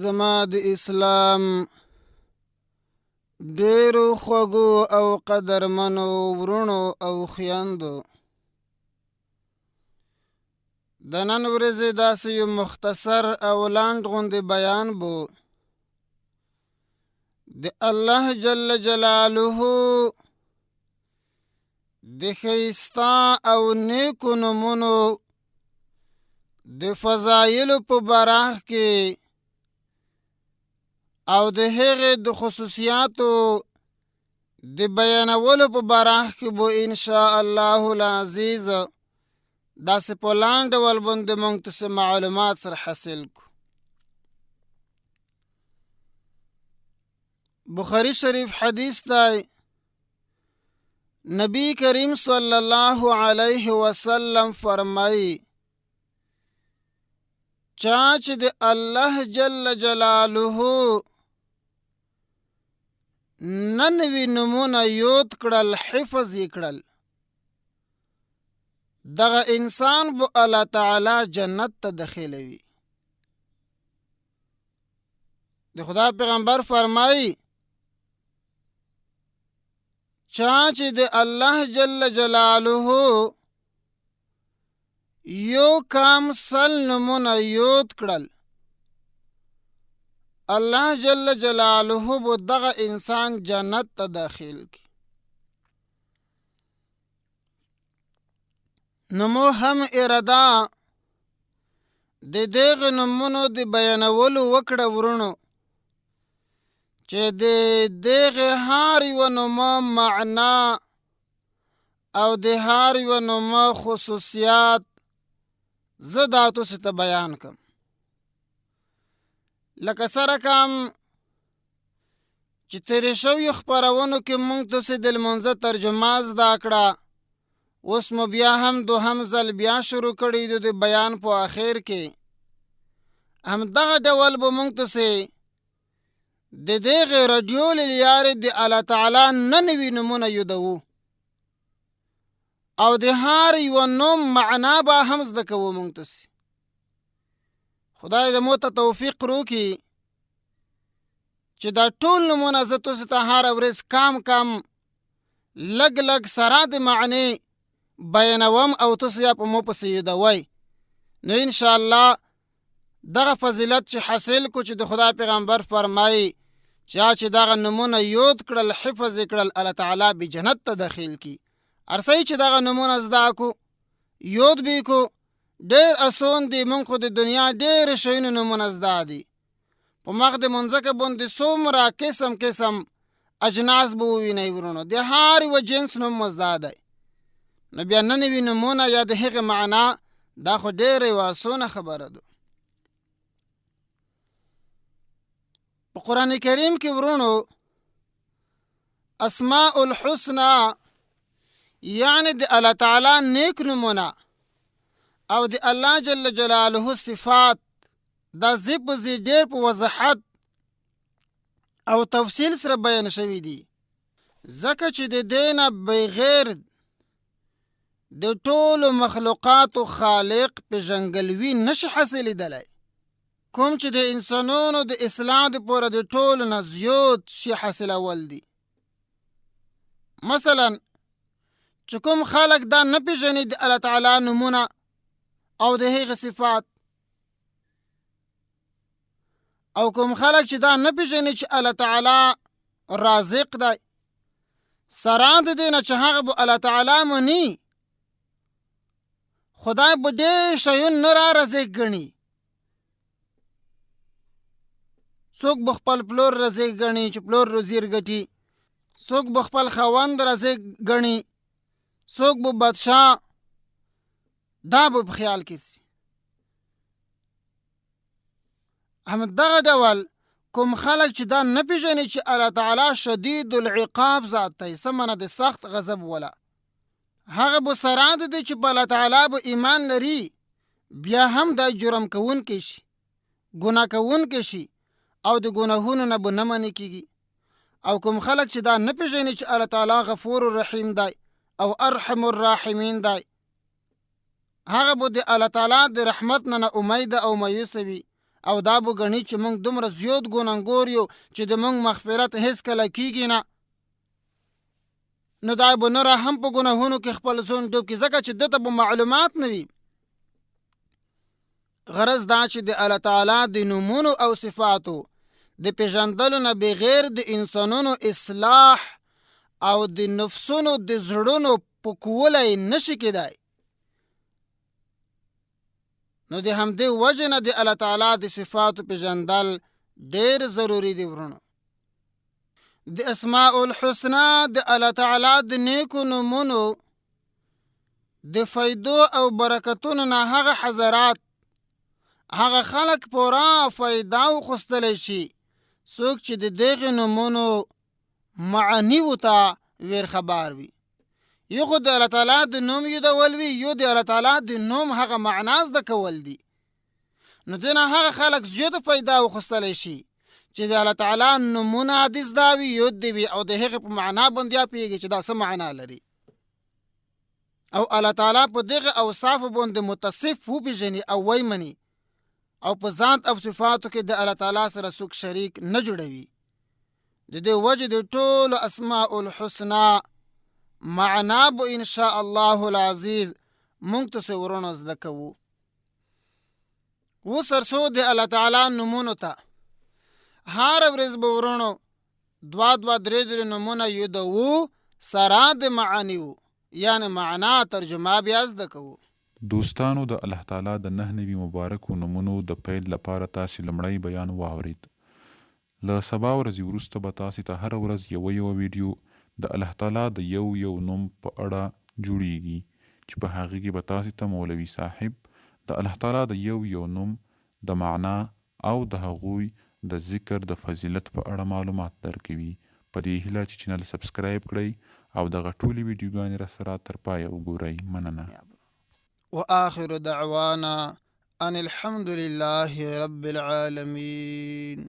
زما د اسلام ډېرو خوږو او قدرمنو وروڼو او خویندو، د نن ورځې داسې یو مختصر او لنډ غوندې بیان بو د الله جل جلاله د ښایسته او نیکو نومونو د فضایلو په براخ کې او د هغې د خصوصیاتو د بیانولو په براخ کې به ان شاء الله العزیز داسې په لاندې ډول باندې موږ ته څه معلومات سره حاصل کو. بخاری شریف حدیث دی، نبی کریم صلی الله علیه وسلم فرمایي، چا چې د الله جل جلاله 99 نمونه یود کړل، حفظ یې کړل، دغه انسان به الله تعالی جنت ته داخلوي. د خدا پیغمبر فرمایي، چا چې د الله جل جلاله یو کم 100 نمونه یود کړل، الله جل جلاله به دغه انسان جنت ته داخل کړي. نو مو هم اراده د دغه نومونو د بیانولو وکړه ورونو، چې د دغه هر یو نوم معنا او د هر یو نوم خصوصیات زه دا تاسو ته بیان کم. لکه سره کم چې تېرې شویو خپرونو کې موږ تاسو د لمانځه ترجمه زده کړه، اوس مو بیا هم دوهم ځل بیا شروع کړی دی د بیان په آخر کې. همدغه ډول به موږ تاسو د دغې رادیو له لارې د الله تعالی 99 نومونه یادوو او د هر یوه نوم معنا به هم زده کوو موږ تاسو. خدای دې مو ته توفیق روکړي چې دا ټول نومونه زه تاسو ته هره ورځ کم کم لږ لږ سره د معنی بیانوم او تاسو یا په مو پسې یادوئ. نو انشاءالله دغه فضیلت چې حاصل کو، چې د خدای پیغمبر فرمایي چا چې دغه نومونه یود کړل، حفظ یې کړل، الله تعالی به جنت ته داخل کړي. هر چې دغه نومونه زده کو، یود به کو، ډېر اسون دي. مونږ خو د دنیا ډېر شیونو نومونه زده دي. په مخ د منځکه باندې څومره قسم قسم اجناس به ووینئ ورونو، د هر یوه جنس نوم مو زده دی. نو بیا 99 نومونه یا د هغې معنا، دا خو ډېره یوه اسونه خبره ده. په قرآن کریم کې ورونو اسماء الحسنى یعنی د الله تعالی نیک نومونه او د الله جل جلاله صفات دا ځای په ځای ډېر په وضاحت او تفصیل سره بیان شوي دي، ځکه چې د دې نه بغیر د ټولو مخلوقاتو خالق پېژنګلوي نشي حاصلېدلی، کوم چې د انسانانو د اصلاح دپاره د ټولو نه زیات شي حاصلول دي. مثلا چې کوم خلک دا نه پېژني د الله تعالی نومونه او د هغې صفات، او کوم خلک چې دا نه پېژني چې الله تعالی رازق دی، سره د دې نه چې هغه به الله تعالی مني، خدای به ډېر شیون نه را رزق ګڼي. څوک به خپل پلور رزق ګڼي چې پلور روزیر ګټي، څوک به خپل خاوند رزق ګڼي، څوک به بادشاه، دا به په خیال کې سي. همدغه ډول کوم خلک چې دا نه پېژني چې الله تعالی شدید العقاب ذات دی، څه معنی د سخت غضب ولا، هغه به سره د دې چې په الله تعالی به ایمان لري، بیا هم دا جرم کوونکی شي، ګناه کوونکی شي او د ګناهونو نه به نه منع کېږي. او کوم خلک چې دا نه پېژني چې الله تعالی غفور الرحیم دی او ارحم الراحمین دی، هغه به د الله تعالی د رحمت نه نا امیده او مایوسه وي او دا به ګڼي چې موږ دومره زیات ګناهګور یو چې د موږ مغفرت هیڅکله کیږي نه، نو دا به نور هم په ګناهونو کې خپل ځان ډوب کړي، ځکه چې ده ته به معلومات نه وي. غرض دا چې د الله تعالی د نومونو او صفاتو د پیژندلو نه بغیر د انسانونو اصلاح او د نفسونو د زړونو پکولی نشي کېدای. نو د همدې وجې نه د الله تعالی د صفاتو پیژندل ډېر ضروري دي ورونو. د اسماء الحسنا د الله تعالی د نیکو نومونو د فیدو او برکتونو نه هغه حضرات هغه خلک پورا فایده وخوستلی شي څوک چې د دغه نومونو معنی ته ویر خبر وي. یو خو د الله تعالی د نوم یادول وي، یو د الله تعالی د نوم هغه معنا زده کول دي. نو دنه هغه خلک زیاته فایده وخوستلی شي چې د الله تعالی نومونه دې زده وي، یاد دې وي او د هغې په معنا باندې پوهېږي چې دا څه معنا لري، او الله تعالی په دغه اوصافو باندې متصف وپېژني او ویمني او په ذات او صفاتو کې د الله تعالی سره څوک شریک نه جوړوي. د دې وجې د ټولو اسماء الحسنا معنا به ان شاء الله العزیز مونږ تاسو ورونو زده کوو. اوس ورسو د الله تعالی نومونو ته. هره ورځ به ورونو دوا دوا درې درې نومونه یادوو سره د معانیو، یعنی معنا ترجمه بیا زده کوو. دوستانو د الله تعالی د 99 مبارکو نومونو د پیل لپاره تاسې لومړی بیان واورید. له سبا ورځې وروسته به تاسې ته هره ورځ یوه یوه ویډیو د الله تعالی د یو یو نوم په اړه جوړیږي چې په هغې کې به تاسې ته مولوي صاحب د الله تعالی د یو یو نوم د معنا او د هغوی د ذکر د فضیلت په اړه معلومات درکوي. په دې هیله چې چینل سبسکرایب کړئ او دغه ټولې ویډیوګانې راسره تر پایه وګورئ. مننه. وآخر دعوانا ان الحمد لله رب العالمين.